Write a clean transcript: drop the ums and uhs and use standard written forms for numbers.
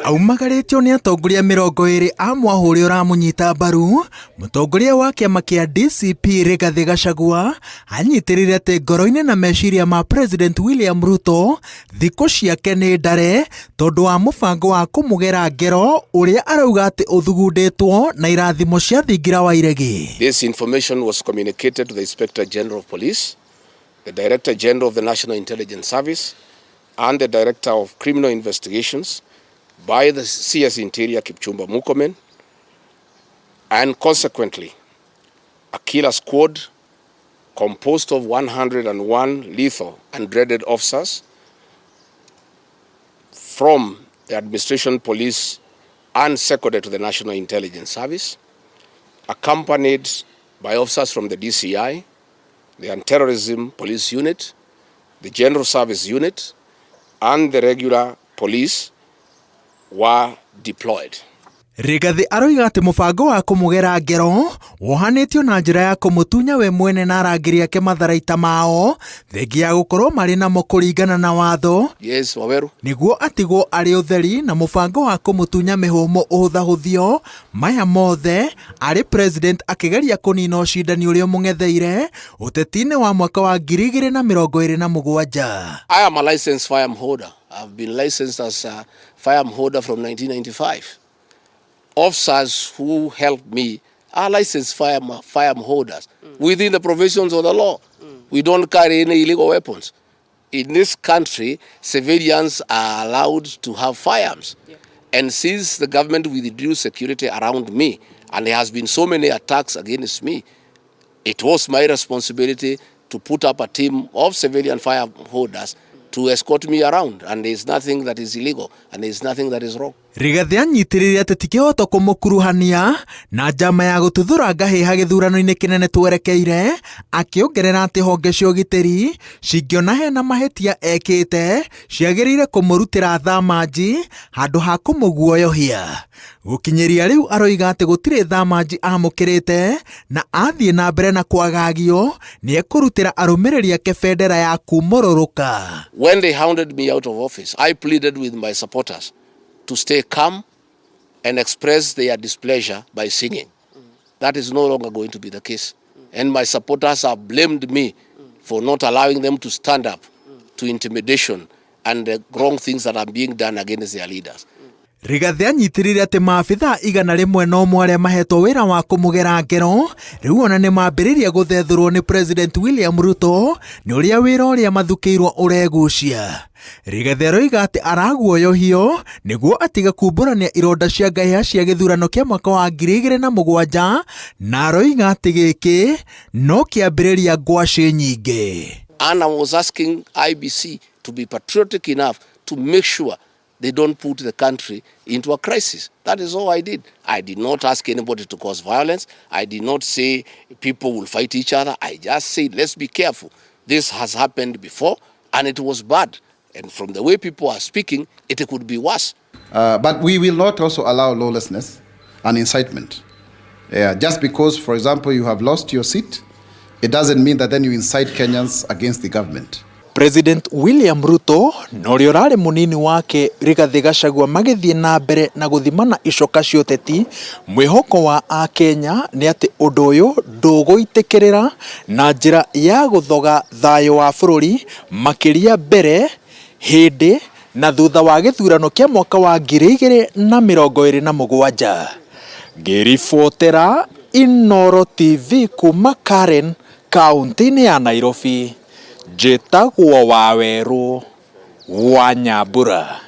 Aumagarĩtio nĩ atongoria 20 a mwahũ ũrĩa ũramũnyita mbaru, mũtongoria wa kĩama kĩa DCP Rigathĩ Gachagua anyitĩrĩire atĩ ngoro-inĩ na meciria ma President William Ruto thikũ ciake nĩ ndare tondũ wa mũbango wa kũmũgera ngero ũrĩa arauga atĩ ũthugundĩtwo na irathimo cia thingira wa iregi. This information was communicated to the Inspector General of Police, the Director General of the National Intelligence Service, and the Director of Criminal Investigations by the CS Interior Kipchumba Murkomen, and consequently, a killer squad composed of 101 lethal and dreaded officers from the administration police and seconded to the National Intelligence Service, accompanied by officers from the DCI, the Anti-Terrorism Police Unit, the General Service Unit, and the regular police were deployed. Rigathi aroiga atĩ mũbango wa kũmũgera ngero wohanĩtio na njĩra ya kũmũtunya we mwene na arangĩri ake matharaita mao thengia ya gũkorwo marĩ namo kũringana na watho. Yes, Waweru. Nĩguo atigwo arĩ ũtheri na mũbango wa kũmũtunya mĩhũmũ ũhũthahũthio maya mothe arĩ president akĩgeria kũnina ũcindani ũrĩa ũmũng'etheire ũteti-inĩ wa mwaka wa 2027. I am a licensed firearm holder. I've been licensed as a firearm holder from 1995. Officers who help me are licensed firearm holders within the provisions of the law. We don't carry any illegal weapons. In this country, civilians are allowed to have firearms. And since the government withdrew security around me, and there has been so many attacks against me, it was my responsibility to put up a team of civilian fire holders to escort me around, and there's nothing that is illegal and there's nothing that is wrong. Rigathi anyitĩrĩire atĩ ti kĩhoto kũmũkuruhania na njama ya gũtuthũra ngahĩha gĩthurano-inĩ kĩnene twerekeire, akĩongerera atĩ honge cia ũgitĩri cingĩona hena mahĩtia ekĩte ciagĩrĩire kũmũrutĩra thamanji handũ ha kũmũguoyohia. Gũkinyĩria rĩu aroiga atĩ gũtirĩ thamanji amũkĩrĩte na athiĩ na mbere na kwagagio nĩ ekũrutĩra arũmĩrĩri ake bendera ya kumũrũrũka. When they hounded me out of office, I pleaded with my supporters to stay calm and express their displeasure by singing. That is no longer going to be the case. And my supporters have blamed me for not allowing them to stand up to intimidation and the wrong things that are being done against their leaders. Rigathi anyitĩrĩire atĩ maabithaa 101 arĩa mahetwo wĩra wa kũmũgera ngero rĩu ona nĩ mambĩrĩria gũthethũrwo nĩ President William Ruto nĩ ũrĩa wĩra ũrĩa mathukĩirwo ũregucia. Rigathi aroiga atĩ araguoyohio nĩguo atige kumbũrania ironda cia ngahĩha cia gĩthurano kĩa mwaka wa 2007 na aroiga atĩ gĩkĩ no kĩambĩrĩria ngwacĩ nyingĩ. And I was asking IEBC to be patriotic enough to make sure they don't put the country into a crisis. That is all I did. I did not ask anybody to cause violence. I did not say people will fight each other. I just said, let's be careful. This has happened before and it was bad. And from the way people are speaking, it could be worse. But we will not also allow lawlessness and incitement. Yeah, just because, for example, you have lost your seat, it doesn't mean that then you incite Kenyans against the government. President William Ruto na ũrĩa ũrarĩ mũnini wake Rigathi Gachagua magĩthiĩ na mbere na gũthimana icoka cia ũteti, mwĩhoko wa akenya nĩ atĩ ũndũ ũyũ ndũgũitĩkĩrĩra na njĩra ya gũthoga thayũ wa bũrũri makĩria mbere, hĩndĩ na thutha wa gĩthurano kĩa mwaka wa 2027. Ngĩribotera Inooro TV kuma Karen, kaunti-inĩ ya Nairobi, njĩtagwo Wawerũ wa Nyambura.